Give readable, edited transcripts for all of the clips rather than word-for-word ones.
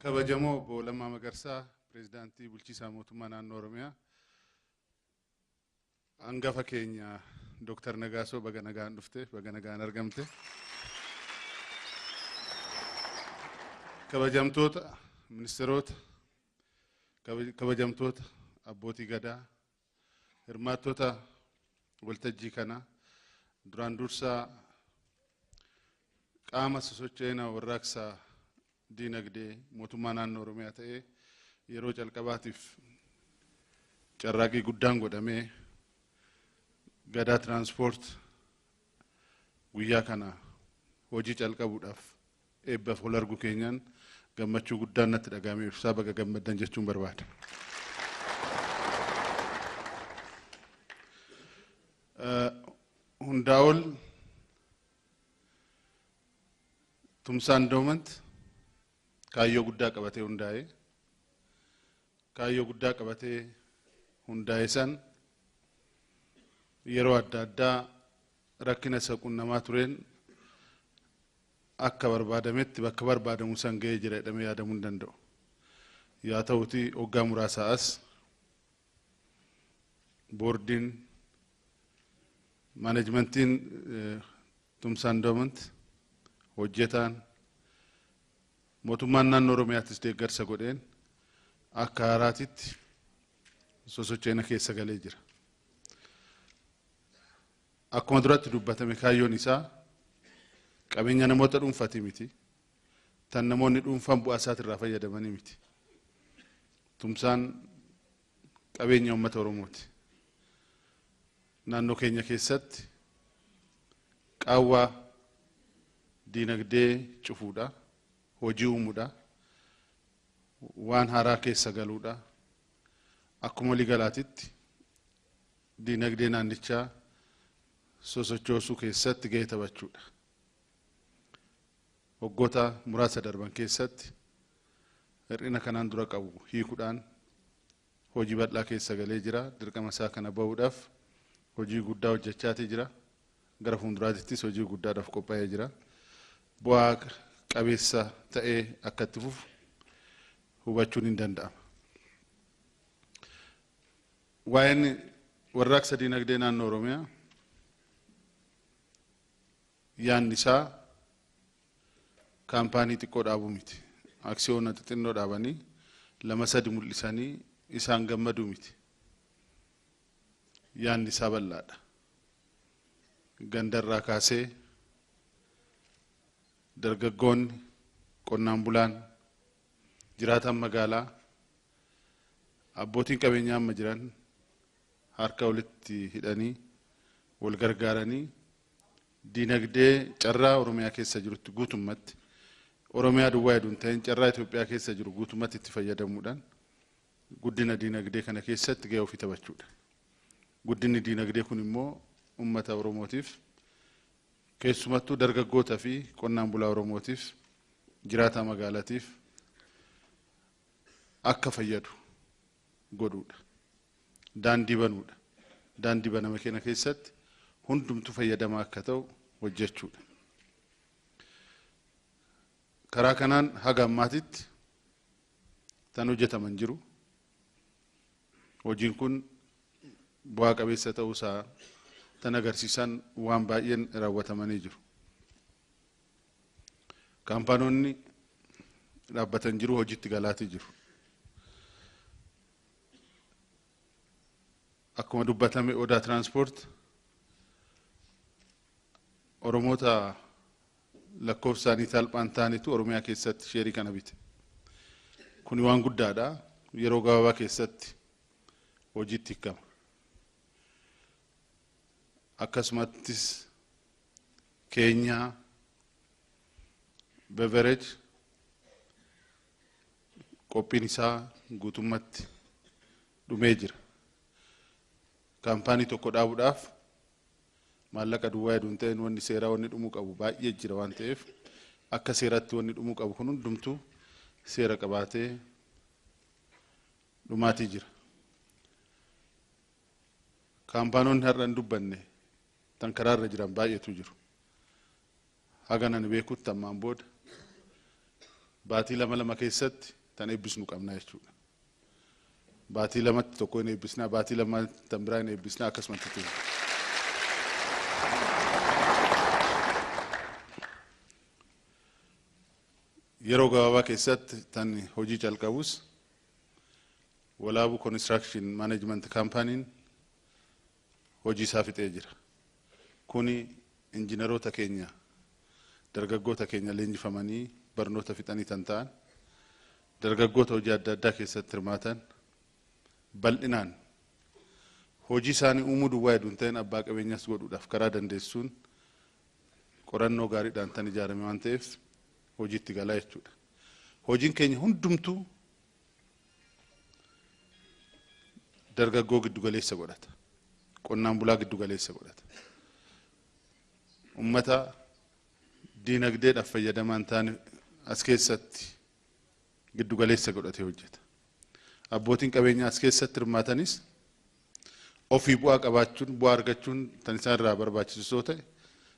Kabajamoo Obbo Lammaa Magarsaa, Pireezidaantii Bulchiinsa Mootummaa Naannoo Oromiyaa. Hangafa keenya Dooktar Nagaasoo baga nagaan dhufte, baga nagaan argamte. Kabajamtoota ministeerota, kabajamtoota abbootii gadaa, hirmaattota waltajjii kanaa, duraan dursaa qaama sosocho'ina warraaqsa diinagdee mootummaa naannoo Oromiyaa ta'ee yeroo calqabaatiif carraaqii guddaan godhamee Gadaa Tiraanspoort guyyaa kana hojii calqabuudhaaf eebbaaf ol argu keenyaan gammachuu guddaan natti dhaga'amee ibsaa baga gammaddan jechuun barbaada. Hundaa ol Tumsaa Endowment kaayyoo guddaa qabatee hundaa'e. Kaayyoo guddaa qabatee hundaa'e san yeroo adda addaa rakkina isa qunnamaa tureen akka barbaadametti bakka barbaadamu san ga'ee jira jedhamee yaadamuu hin danda'u. Yaa ta'uti waggaa muraasaa as boordiin maaneejmentiin Tumsaa Endowment hojjetaan mootummaan naannoo Oromiyaattis deeggarsa godheen akka haaraatitti sosocho'ina keessa galee jira. Akkuma duratti dubbatame kaayyoon isaa qabeenya namoota dhuunfaati miti. Tan namoonni dhuunfaan bu'aa isaatirraa fayyadamanii miti. Tumsaan qabeenya uummata Oromooti. Naannoo keenya keessatti qaawwaa diinagdee cufuudha, hojii uumuudha, waan haaraa keessa galuudha. Akkuma waliigalaatitti diinagdee naannichaa sosochoosuu keessatti gahee taphachuudha. Waggoota muraasa darban keessatti hir'ina kanaan dura qabu hiikuudhaan hojii bal'aa keessa galee jira. Dirqama isaa kana bahuudhaaf hojii guddaa hojjechaatii jira. Gara fuulduraattis hojii guddaadhaaf qophaa'ee jira. Bu'aa qabeessa ta'ee akka itti fufu hubachuun hin danda'ama. Waa'een warraaqsa diinagdee naannoo Oromiyaa yaadni isaa kaampaanii xiqqoo dhaabuu miti. Aksiyoona xixinnoo dhaabanii 2-3 mul'isanii isaan gammaduu miti. Yaadni isaa bal'aadha. Gandarraa kaasee dargaggoonni, qonnaan bulaan, jiraatan magaalaa, abbootiin qabeenyaa amma jiran harka walitti hidhanii wal gargaaranii diinagdee carraa Oromiyaa keessa jirutti guutummatti Oromiyaa duwwaa hedduun ta'een carraa Itoophiyaa keessa jiru guutummatti itti fayyadamuudhaan guddina diinagdee kana keessatti gahee ofii taphachuudha. Guddinni diinagdee kun immoo uummata Oromootiif keessumattuu dargaggoota fi qonnaan bulaa Oromootiif jiraataa magaalaatiif akka fayyadu godhuudha. Daandii banuudha. Daandii baname kana keessatti hundumtuu fayyadamaa akka ta'u hojjechuudha. Karaa kanaan haga ammaatitti tan hojjetaman jiru. Hojiin kun bu'aa qabeessa ta'uusaa tan agarsiisan waan baay'een raawwatamanii jiru. Kaampaanonni dhaabbatan jiru, hojiitti galaatii jiru. Akkuma dubbatame Odaa Tiraanspoort Oromoota lakkoofsaanii salphaan ta'anitu Oromiyaa keessatti sheerii kana bite. Kuni waan guddaadha. Yeroo gabaabaa keessatti hojiitti hiikama. Akkasumattis Keenyaa Beverej qophiin isaa guutummatti dhumee jira. Kaampaanii tokko dhaabuudhaaf maallaqa duwwaa hedduun ta'een wanni seeraa wanni dhumuu qabu baay'ee jira waan ta'eef akka seeratti wanni dhumuu qabu kun hundumtuu seera qabaatee dhumaatii jira. Kaampaanonni har'a hin dubbanne tan karaarra jiran baay'eetu jiru. Haga nani beekutti ammaan booda Baatii lama lama keessatti tan eebbisnu qabna jechuudha. Baatii lamatti tokko hin eebbisnaa, baatii lamatti tan biraa hin eebbisnaa akkasumatti itti. Yeroo gabaabaa keessatti tan hojii calqabus Walaabuu Construction Management Company'n hojii isaa fixee jira. Kuni injiinaroota keenya dargaggoota keenya leenjifamanii barnoota fixanii tan ta'an dargaggoota hojii adda addaa keessatti hirmaatan bal'inaan hojii isaanii uumuu duwwaa hedduun ta'een abbaa qabeenyaas godhuudhaaf karaa dandeessuun qorannoo gaariidhaan tan ijaarame waan ta'eef hojiitti galaa jechuudha. Hojiin keenya hundumtuu dargaggoo giddugaleessa godhata. Qonnaan bulaa giddugaleessa godhata. Uummata diinagdeedhaaf fayyadamaa hin taane as keessatti giddugaleessa godhatee hojjeta. Abbootiin qabeenyaa as keessatti hirmaatanis ofii bu'aa qabaachuun bu'aa argachuun tan isaan irraa barbaachisu yoo ta'e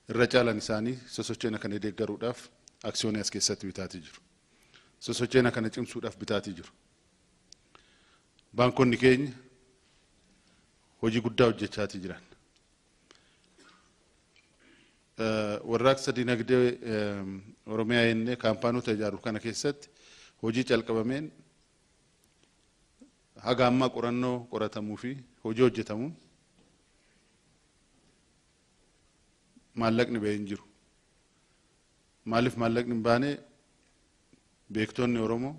irra caalan isaanii sosochii kana deeggaruudhaaf aksiyoonii as keessatti bitaatii jiru. Sosochii kana cimsuudhaaf bitaatii jiru. Baankonni keenya hojii guddaa hojjechaatii jiran. Warraaqsa diinagdee Oromiyaa jennee kaampaanota ijaaru kana keessatti hojii calqabameen haga ammaa qorannoo qoratamuu fi hojii hojjetamuun maallaqni ba'ee hin jiru. Maaliif maallaqni hin baane? Beektonni Oromoo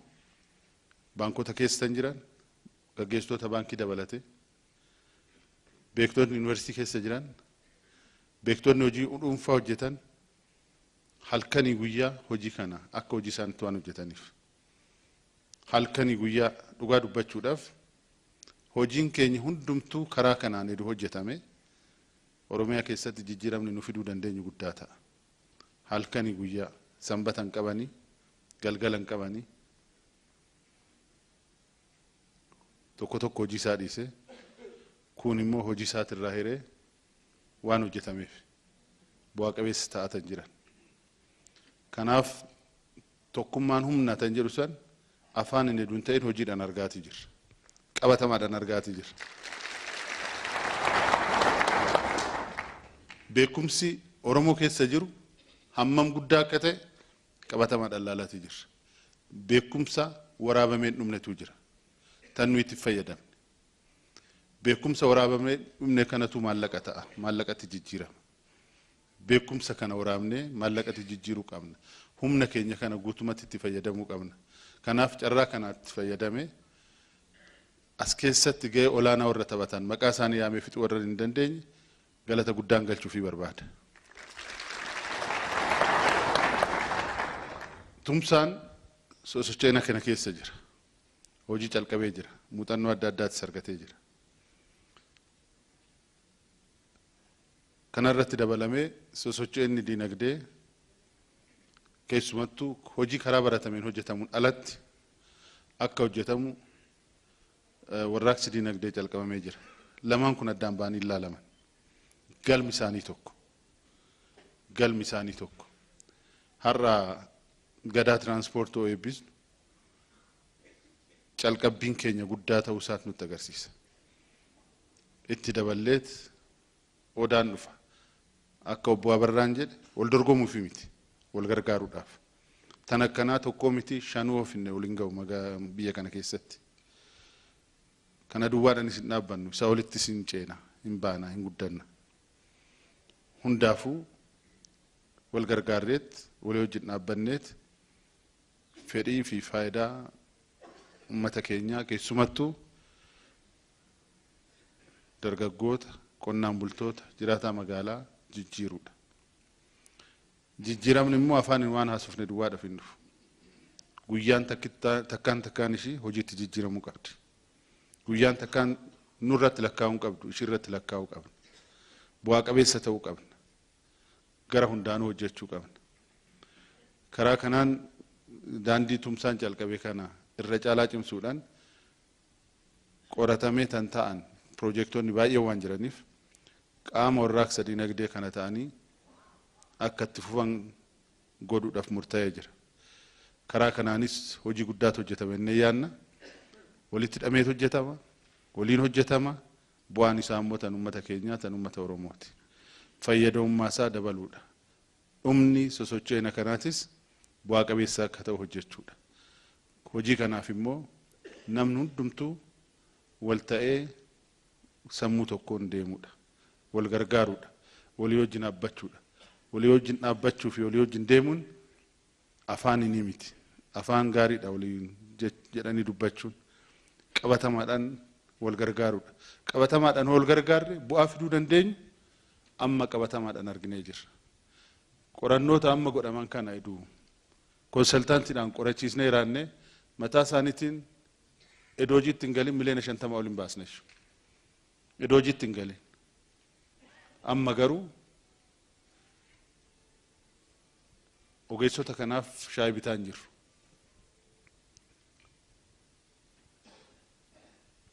baankota keessa jiran, gaggeessitoota baankii dabalatee, beektonni yuunivarsiitii keessa jiran, beektonni hojii dhuunfaa hojjetan halkanii guyyaa hojii kana akka hojii isaaniitti waan hojjetaniif halkanii guyyaa dhugaa dubbachuudhaaf hojiin keenya hundumtuu karaa kanaan edu hojjetame Oromiyaa keessatti jijjiiramni nu fiduu dandeenyu guddaa ta'a. Halkanii guyyaa sanbata hin qabanii, galgala hin qabanii, tokko tokko hojii isaa dhiisee kun immoo hojii isaatirraa hiree waan hojjetameef bu'aa qabeessa ta'atan jiran. Kanaaf tokkummaan humna tan jedhu san afaan hin hedduun ta'in hojiidhaan argaatii jirra. Qabatamaadhaan argaatii jirra. Beekumsi Oromoo keessa jiru hammam guddaa akka ta'e qabatamaadhaan laalaatii jirra. Beekumsa waraabamee hin dhumnetu jira. Tan nuyi itti fayyadamne. Beekumsa waraabamee dhumne kanatu maallaqa ta'a. Maallaqatti jijjiirama. Beekumsa kana waraabnee maallaqatti jijjiiruu qabna. Humna keenya kana guutumatti itti fayyadamuu qabna. Kanaaf carraa kanaatti fayyadamee as keessatti gahee olaanaa warra taphatan maqaa isaanii yaamee fixuu warra hin dandeenye galata guddaan galchuufii barbaada. Tumsaan sosochii kana keessa jira. Hojii calqabee jira. Muuxannoo adda addaattis argatee jira. Kanarratti dabalamee sosochii diinagdee keessumattuu hojii karaa baratameen hojjetamuun alatti akka hojjetamu warraaqsi diinagdee calqabamee jira. Lamaan kun addaan ba'anii ilaalaman. Galmi isaanii tokko. Galmi isaanii tokko. Har'a Gadaa tiraanspoortii eebbisnu calqabbiin keenya guddaa ta'uu isaati nutti agarsiisa. Itti daballeet odaan dhufa. Akka obbo Abarraan jedhe wal dorgomuufi miti, wal gargaaruudhaaf. Tan akkanaa tokkoo miti shanuu ofinne waliin ga'u biyya kana keessatti. Kana duwwaadhaanis hin dhaabbannu, isaa olittis hin ceena, hin baana, hin guddanna. Hundaafuu wal gargaarreet, walii wajjin dhaabbanneet fedhii fi faayidaa uummata keenyaa keessumattuu dargaggoota, qonnaan bultoota, jiraataa magaalaa jijjiiruudha. Jijjiiramni immoo afaan waan haasofne duwwaadhaaf hin dhufu. Guyyaan takkaan takkaan ishii hojiitti jijjiiramuu qabdi. Guyyaan takkaan nurratti lakkaa'uu qabdu, ishiirratti lakkaa'uu qabna. Bu'aa qabeessa ta'uu qabna. Gara hundaanuu hojjechuu qabna. Karaa kanaan daandii tumsaan calqabe kana irra caalaa cimsuudhaan qoratamee tan ta'an piroojektonni baay'een waan jiraniif qaama warraaqsa diinagdee kana ta'anii akka itti fufan godhuudhaaf murtaa'ee jira. Karaa kanaanis hojii guddaatu hojjetama jennee yaadna. Walitti hidhameetu hojjetama. Waliin hojjetama. Bu'aan isaa immoo tan uummata keenyaa tan uummata Oromooti. Fayyadamummaa isaa dabaluudha. Dhumni sosocho'ina kanaatis bu'aa qabeessa akka ta'u hojjechuudha. Hojii kanaaf immoo namni hundumtuu wal ta'ee sammuu tokkoon deemuudha. Wal gargaaruudha. Walii wajjin dhaabbachuudha. Walii wajjin dhaabbachuu fi walii wajjin deemuun afaan ni miti. Afaan gaariidha waliin jedhanii dubbachuun. Qabatamaadhaan wal gargaaruudha. Qabatamaadhaan wal gargaarre bu'aa fiduu dandeenyu amma qabatamaadhaan arginee jirra. Qorannoota amma godhaman kana iduu konsaltaantiidhaan qorachiisnee jiraannee mataa isaaniitiin iddoo hojiitti hin galin 50 miliyoona ol hin baasne jechuudha. Iddoo hojiitti hin galin. Amma garuu ogeessota kanaaf shaayii bitaa hin jirru.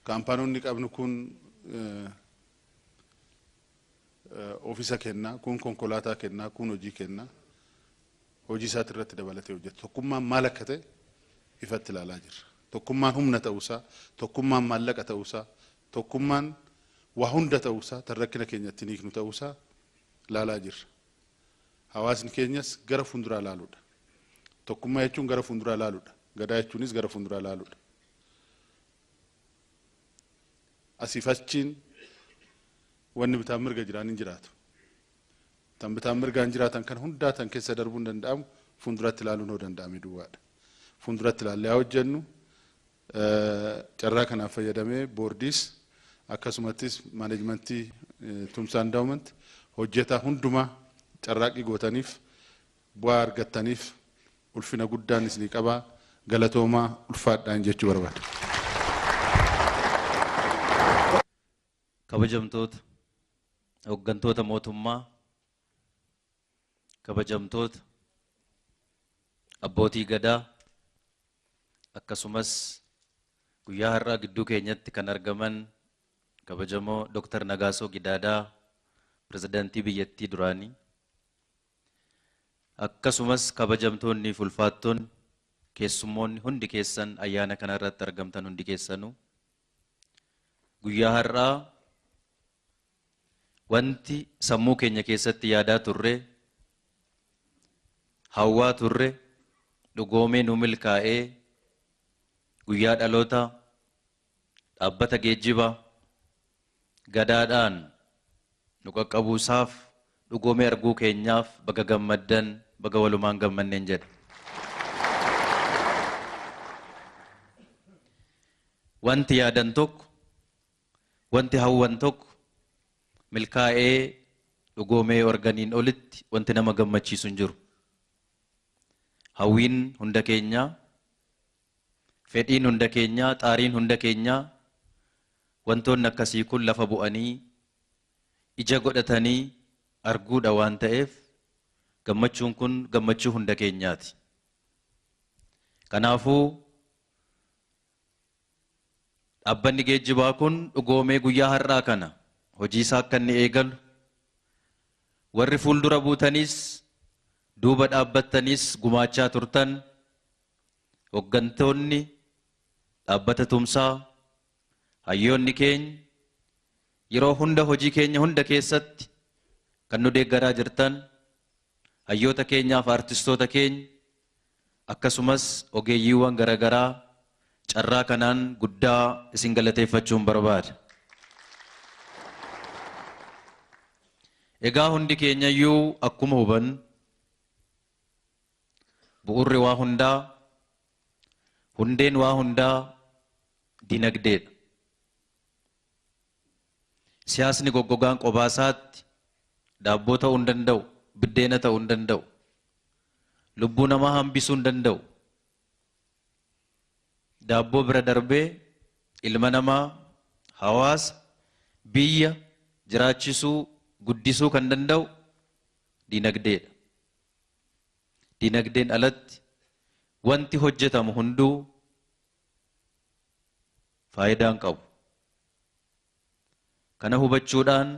Kaampaanonni qabnu kun ofiisa kennaa, kun konkolaataa kennaa, kun hojii kennaa. Hojii isaati irratti dabalatee hojjeta. Tokkummaan maal akka ta'e ifatti ilaalaa jirra. Tokkummaan humna ta'uusaa, tokkummaan maallaqa ta'uusaa, tokkummaan waa hunda ta'uusaa, tan rakkina keenyatti hiiknu ta'uusaa ilaalaa jirra. Hawaasni keenyas gara fuulduraa ilaaluudha. Tokkummaa jechuun gara fuulduraa ilaaluudha. Gadaa jechuunis gara fuulduraa ilaaluudha. Asiif achiin wanni bitaan mirga jiraan hin jiraatu. Tan bitaan mirgaan jiraatan kan hundaa tan keessa darbuun danda'amu fuulduratti ilaaluun hoo danda'ame duwwaadha. Fuulduratti ilaallee haa hojjennu. Carraa kanaaf fayyadamee boordiis akkasumattis maaneejmentii Tumsaa Endowment hojjetaa hundumaa carraaqqii gootaniif bu'aa argattaniif ulfina guddaan isinii qabaa galatoomaa ulfaadhaan jechuu barbaada. Kabajamtoota hooggantoota mootummaa, kabajamtoota abbootii gadaa, akkasumas guyyaa har'aa gidduu keenyatti kan argaman kabajamoo Dr. Nagaasoo Gidaadaa, pirezidaantii biyyattii duraanii, akkasumas kabajamtoonni fi ulfaattoonni keessummoonni hundi keessan ayyaana kana irratti argamtan hundi keessanuu guyyaa har'aa wanti sammuu keenya keessatti yaadaa turre, hawwaa turre, dhugoomee nu milkaa'ee guyyaa dhaloota dhaabbata geejjibaa gadaadhaan nu qaqqabuusaaf dhugoomee arguu keenyaaf baga gammaddan, baga walumaan gammanneen jedha. Wanti yaadan tokko, wanti hawwan tokko milkaa'ee dhugoomee organiin olitti wanti nama gammachiisu hin jiru. Hawwiin hunda keenyaa, fedhiin hunda keenyaa, xaariin hunda keenyaa wantoonni akkasii kun lafa bu'anii ija godhatanii arguudha waan ta'eef gammachuun kun gammachuu hunda keenyaati. Kanaafuu dhaabbanni geejjibaa kun dhugoomee guyyaa har'aa kana hojii isaa akka inni eegalu warri fuuldura buutanis duuba dhaabbattanis gumaachaa turtan hooggantoonni dhaabbata tumsaa hayyoonni keenya yeroo hunda hojii keenya hunda keessatti kan nu deeggaraa jirtan hayyoota keenyaaf artistoota keenya akkasumas ogeeyyiiwwan garaagaraa carraa kanaan guddaa isin galateeffachuun barbaada. Egaa hundi keenyayyuu akkuma hubannu bu'uurri waa hundaa, hundeen waa hundaa dinagdeedha. Siyaasni goggogaan qobaasaatti daabboo ta'uu hin danda'u, biddeena ta'uu hin danda'u, lubbuu namaa hambisuu hin danda'u. Daabboo bira darbee ilma namaa, hawaasa, biyya jiraachisuu, guddisuu kan danda'u dinagdeedha. Dinagdeen alatti wanti hojjetamu hunduu faayidaa hin qabu. Kana hubachuudhaan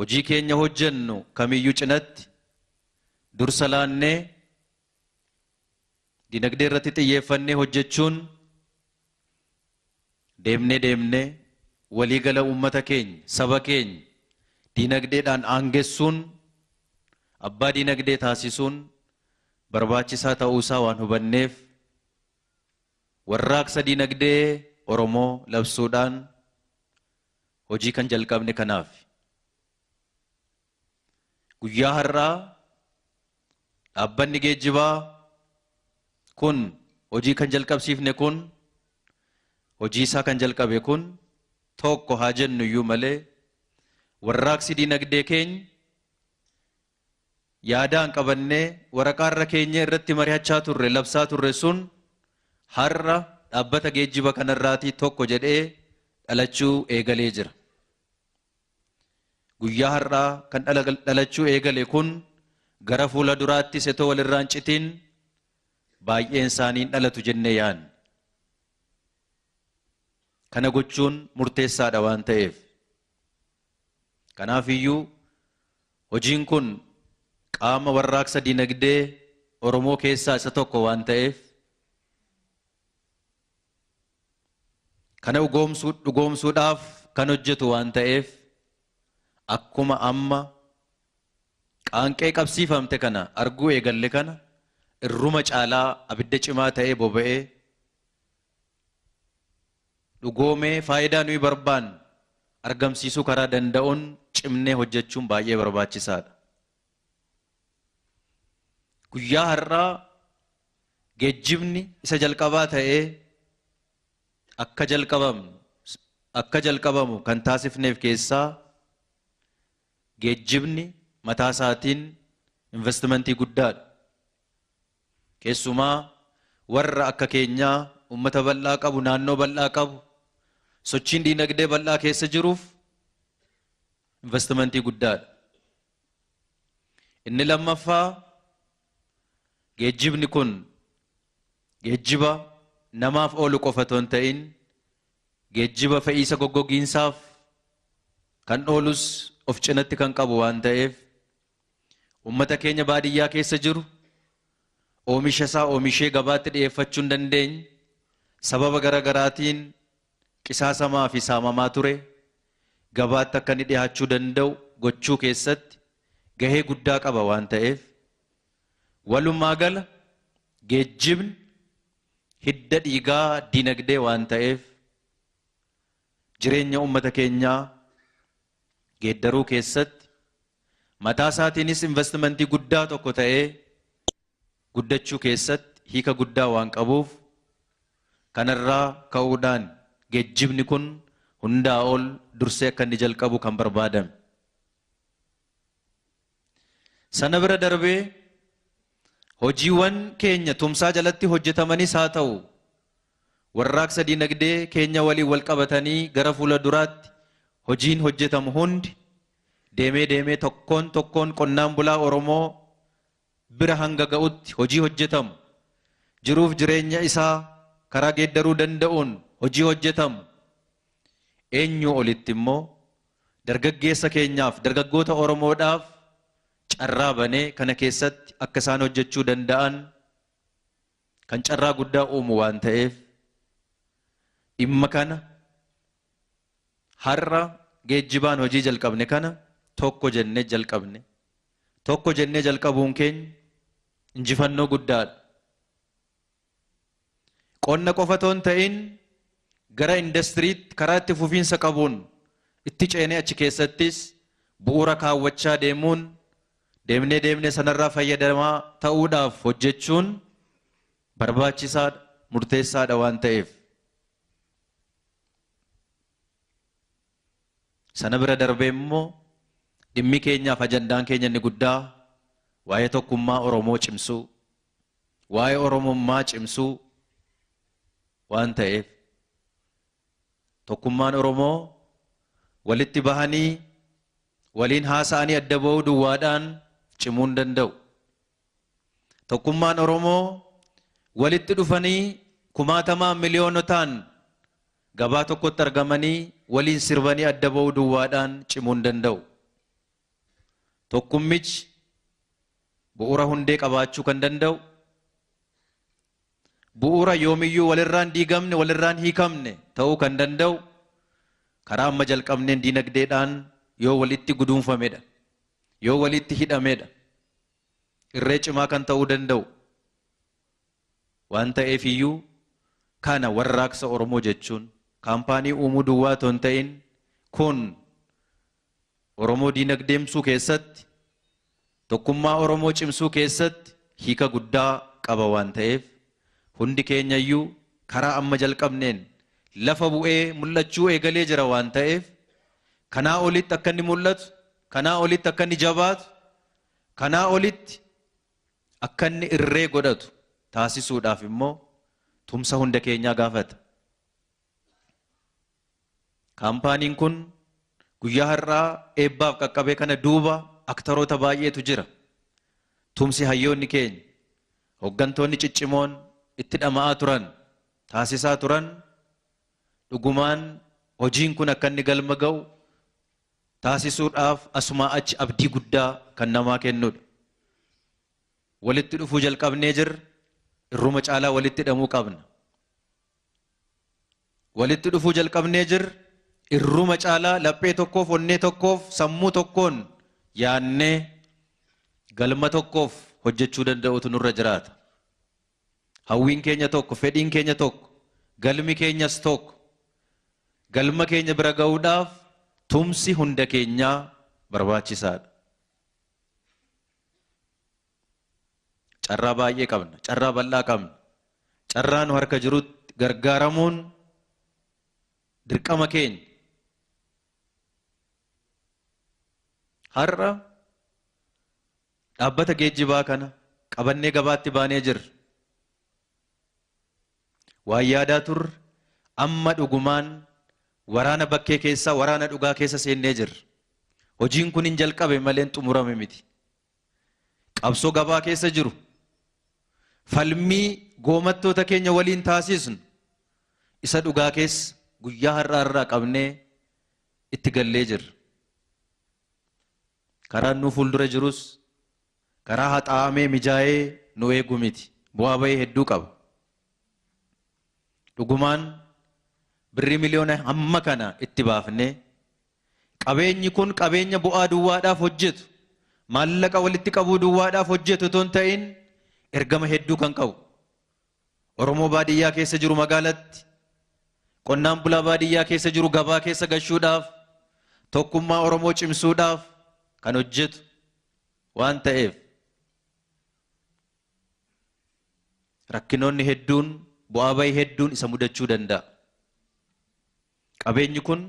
hojii keenya hojjennu kamiyyuu cinatti dursa laannee Dinagdee irratti xiyyeeffannee hojjechuun deemnee deemnee waliigala uummata keenya, saba keenya dinagdeedhaan aangessuun, abbaa dinagdee taasisuun barbaachisaa ta'uusaa waan hubanneef warraaqsa dinagdee Oromoo labsuudhaan hojii kan jalqabne kanaaf. Guyyaa har'aa dhaabbanni geejjibaa kun hojii kan jalqabsiifne kun, hojii isaa kan jalqabe kun tokko haa jennu iyyuu malee warraaqsi dinagdee keenya yaadaan qabannee waraqaarra keenya irratti mari'achaa turre, labsaa turre sun har'a dhaabbata geejjiba kanarraatii tokko jedhee dhalachuu eegalee jira. Guyyaa har'aa kan dhalachuu eegale kun gara fuula duraattis itoo walirraan citiin baay'een isaanii dhalatu jennee yaadna. Kana gochuun murteessaadha waan ta'eef. Kanaaf iyyuu hojiin kun qaama warraaqsa dinagdee Oromoo keessaa isa tokko waan ta'eef kana dhugoomsuudhaaf kan hojjetu waan ta'eef akkuma amma qaanqee qabsiifamte kana arguu eegalle kana irruma caalaa abidda cimaa ta'ee boba'ee dhugoomee faayidaa nuyi barbaannu argamsiisuu karaa danda'uun cimnee hojjechuun baay'ee barbaachisaadha. Guyyaa har'aa geejjibni isa jalqabaa ta'ee akka jalqabamu kan taasifneef keessaa geejjibni mataa isaatiin investimentii guddaadha. Keessumaa warra akka keenyaa uummata bal'aa qabu, naannoo bal'aa qabu, sochiin diinagdee bal'aa keessa jiruuf investimentii guddaadha. Inni lammaffaa geejjibni kun geejjiba namaaf oolu qofa otoo hin ta'in geejjiba fe'iisa goggogiinsaaf kan oolus of cinatti kan qabu waan ta'eef uummata keenya baadiyyaa keessa jiru oomisha isaa oomishee gabaatti dhiyeeffachuu hin dandeenye sababa garaagaraatiin qisaasamaa fi saamamaa ture gabaatti akka inni dhiyaachuu danda'u gochuu keessatti gahee guddaa qaba waan ta'eef walumaa gala geejjibni hidda dhiigaa dinagdee waan ta'eef jireenya uummata keenyaa geeddaruu keessatti mataa isaatiinis investimentii guddaa tokko ta'ee guddachuu keessatti hiika guddaa waan qabuuf kanarraa ka'uudhaan geejjibni kun hundaa ol dursee akka inni jalqabu kan barbaadame. Sana bira darbee hojiiwwan keenya tumsaa jalatti hojjetamanis haa ta'u warraaqsa dinagdee keenya waliin wal qabatanii gara fuula duraatti hojiin hojjetamu hundi deemee deemee tokkoon tokkoon qonnaan bulaa Oromoo bira hanga ga'utti hojii hojjetamu jiruuf jireenya isaa karaa geeddaruu danda'uun hojii hojjetamu eenyu olitti immoo dargaggeessa keenyaaf dargaggoota Oromoodhaaf carraa banee kana keessatti akka isaan hojjechuu danda'an kan carraa guddaa uumu waan ta'eef dhimma kana har'a geejjibaan hojii jalqabne kana tokko jennee jalqabne tokko jennee jalqabuun keenya injifannoo guddaadha. Qonna qofa otoo hin ta'in gara indastiriitti karaa itti fufiinsa qabuun itti ceenee achi keessattis bu'uura kaawwachaa deemuun deemnee deemnee sanarraa fayyadamaa ta'uudhaaf hojjechuun barbaachisaadha, murteessaadha waan ta'eef. Sana bira darbee immoo dhimmi keenyaaf ajandaan keenya inni guddaa waa'ee tokkummaa Oromoo cimsuu, waa'ee Oromummaa cimsuu waan ta'eef tokkummaan Oromoo walitti bahanii waliin haasa'anii adda ba'uu duwwaadhaan cimuu hin danda'u. Tokkummaan Oromoo walitti dhufanii kumaatamaan miliyoonotaan gabaa tokkotti argamanii waliin sirbanii adda ba'uu duwwaadhaan cimuu hin danda'u. Tokkummichi bu'uura hundee qabaachuu kan danda'u Bu'uura yoomiyyuu walirraan diigamne walirraan hiikamne ta'uu kan danda'u karaa amma jalqabneen diinagdeedhaan yoo walitti guduunfamedha. Yoo walitti hidhamedha. Irree cimaa kan ta'uu danda'u. Waan ta'eef iyyuu kana warraaqsa Oromoo jechuun kaampaanii uumuu duwwaa otoo hin ta'in kun Oromoo diinagdeemsuu keessatti tokkummaa Oromoo cimsuu keessatti hiika guddaa qaba waan ta'eef hundi keenya iyyuu karaa amma jalqabneen lafa bu'ee mul'achuu eegalee jira waan ta'eef kanaa olitti akka inni mul'atu, kanaa olitti akka inni jabaatu, kanaa olitti akka inni irree godhatu taasisuudhaaf immoo tumsa hunda keenyaa gaafata. Kaampaaniin kun guyyaa har'aa eebbaaf qaqqabee kana duuba aktaroota baay'eetu jira. Tumsi hayyoonni keenya hooggantoonni ciccimoon itti dhama'aa turan, taasisaa turan dhugumaan hojiin kun akka inni galma ga'u taasisuudhaaf asumaa achi abdii guddaa kan namaa kennudha. Walitti dhufuu jalqabnee jirra. Irruma caalaa walitti hidhamuu qabna. Walitti dhufuu jalqabnee jirra. Irruma caalaa laphee tokkoof, onnee tokkoof, sammuu tokkoon yaannee galma tokkoof hojjechuu danda'utu nurra jiraata. Hawwiin keenya tokko, fedhiin keenya tokko, galmi keenyas tokko. Galma keenya bira ga'uudhaaf tumsi hunda keenyaa barbaachisaadha. Carraa baay'ee qabna, carraa bal'aa qabna. Carraa nu harka jirutti gargaaramuun dirqama keenya. Har'a dhaabbata geejjibaa kana qabannee gabaatti baanee jirra. Waan yaadaa turre amma dhugumaan waraana bakkee keessaa waraana dhugaa keessa seennee jirra. Hojiin kun hin jalqabe malee hin xumurame miti. Qabsoo gabaa keessa jiru falmii goomattoota keenya waliin taasisnu isa dhugaa keessa guyyaa har'aa irraa qabnee itti gallee jirra. Karaan nu fuuldura jirus karaa haxaa'amee mijaa'ee nu eegu miti. Bu'aa bahii hedduu qaba. Dhugumaan birrii miliyoona hamma kana itti baafnee qabeenyi kun qabeenya bu'aa duwwaadhaaf hojjetu, maallaqa walitti qabuu duwwaadhaaf hojjetu otoo hin ta'in ergama hedduu kan qabu. Oromoo baadiyyaa keessa jiru magaalatti, qonnaan bulaa baadiyyaa keessa jiru gabaa keessa gashuudhaaf, tokkummaa Oromoo cimsuudhaaf kan hojjetu waan ta'eef rakkinoonni hedduun bu'aa bahii hedduun isa mudachuu danda'a. Qabeenyi kun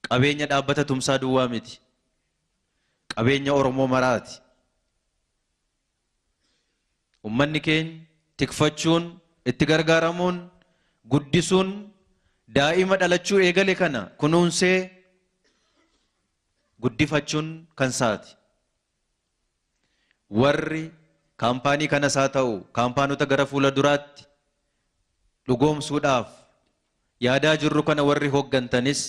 qabeenya dhaabbata tumsaa duwwaa miti. Qabeenya Oromoo maraati. Uummanni keenya tikfachuun, itti gargaaramuun, guddisuun daa'ima dhalachuu eegale kana kunuunsee guddifachuun kan isaati. Warri kaampaanii kanas haa ta'u kaampaanota gara fuula duraatti dhugoomsuudhaaf yaadaa jirru kana warri hooggantanis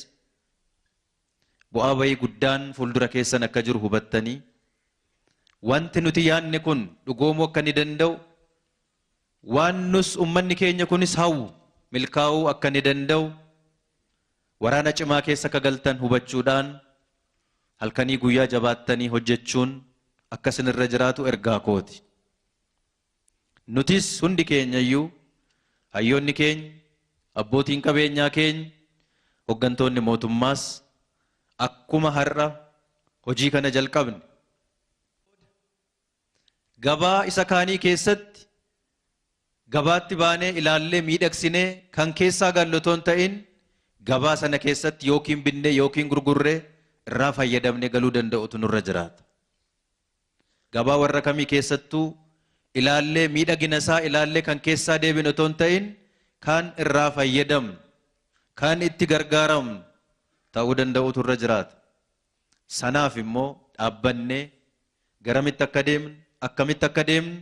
bu'aa bahii guddaan fuuldura keessan akka jiru hubattanii wanti nuti yaadne kun dhugoomuu akka inni danda'u waan nus uummanni keenya kunis hawwu milkaa'uu akka inni danda'u waraana cimaa keessa akka galtan hubachuudhaan halkanii guyyaa jabaattanii hojjechuun akka isinirra jiraatu ergaa kooti. Nutis hundi keenya iyyuu hayyoonni keenya, abbootiin qabeenyaa keenya, hooggantoonni mootummaas akkuma har'a hojii kana jalqabne gabaa isa kaanii keessatti gabaatti baanee ilaallee miidhagsinee kan keessaa gallu otoo hin ta'in gabaa sana keessatti yookiin binnee yookiin gurgurree irraa fayyadamnee galuu danda'utu nurra jiraata. Gabaa warra kamii keessattuu ilaallee miidhagina isaa ilaallee kan keessaa deebinu otoo hin ta'in kan irraa fayyadamnu, kan itti gargaaramnu ta'uu danda'utu irra jiraata. Sanaaf immoo dhaabbannee garamitti akka deemnu, akkamitti akka deemnu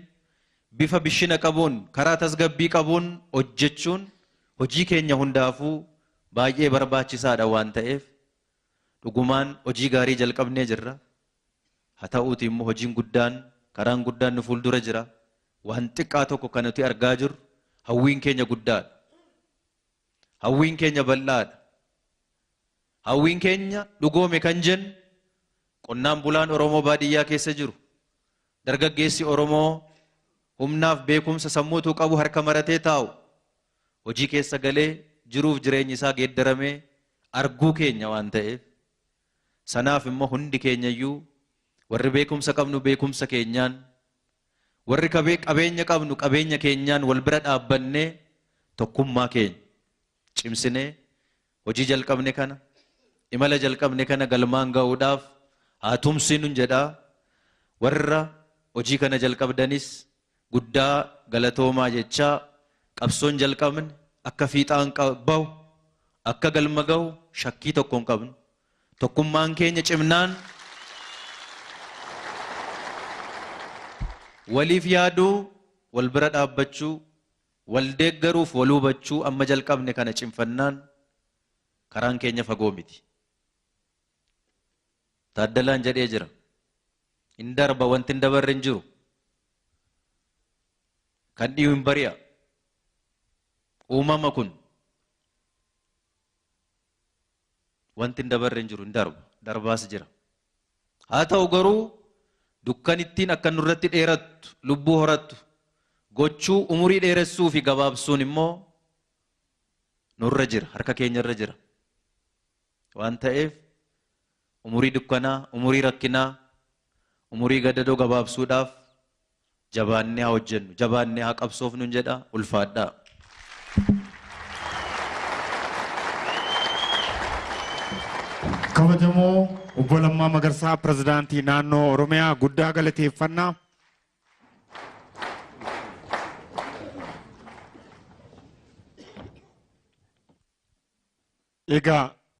bifa bishina qabuun, karaa tasgabbii qabuun hojjechuun hojii keenya hundaafuu baay'ee barbaachisaadha waan ta'eef dhugumaan hojii gaarii jalqabnee jirra. Haa ta'uuti immoo hojiin guddaan, karaan guddaan nu fuuldura jira. Waan xiqqaa tokko kan nuti argaa jirru Hawwiin keenya guddaadha. Hawwiin keenya bal'aadha. Hawwiin keenya dhugoome kan jennu qonnaan bulaan Oromoo baadiyyaa keessa jiru, dargaggeessi Oromoo humnaaf beekumsa sammuutuu qabu harka maratee taa'u hojii keessa galee jiruuf jireenyi isaa geeddaramee arguu keenya waan ta'eef, sanaaf immoo hundi keenyayyuu warri beekumsa qabnu beekumsa keenyaan, warri qabeenya qabnu qabeenya keenyaan wal bira dhaabbannee tokkummaa keenya cimsinee hojii jalqabne kana, imala jalqabne kana galmaan ga'uudhaaf haa tumsinuun jedhaa. Warra hojii kana jalqabdanis guddaa galatoomaa jechaa, qabsoon jalqabne akka fiixaan bahu, akka galma ga'u shakkii tokko hin qabnu. Tokkummaan keenya cimnaan waliif yaaduu, wal bira dhaabbachuu, wal deeggaruuf wal hubachuu amma jalqabne kana cimfannaan karaan keenya fagoo miti. Taaddalaan jedhee jira. Hin darba, wanti hin dabarre hin jiru. Kan dhiyu hin bari'a. Uumama kun wanti hin dabarre hin jiru, hin darba. Darbaas jira. Haa ta'u garuu dukkanittiin akka nurratti dheerattu, lubbuu horattu, gochuu umurii dheeressuu fi gabaabsuun immoo nurra jira, harka keenyarra jira. Waan ta'eef umurii dukkanaa, umurii rakkinaa, umurii gadadoo gabaabsuudhaaf jabaannee haa hojjennu, jabaannee haa qabsoofnu jedha. Ulfaadhaa. Kabajamoo Obbo Lammaa Magarsaa, Pirezidaantii Naannoo Oromiyaa, guddaa galateeffannaa. Egaa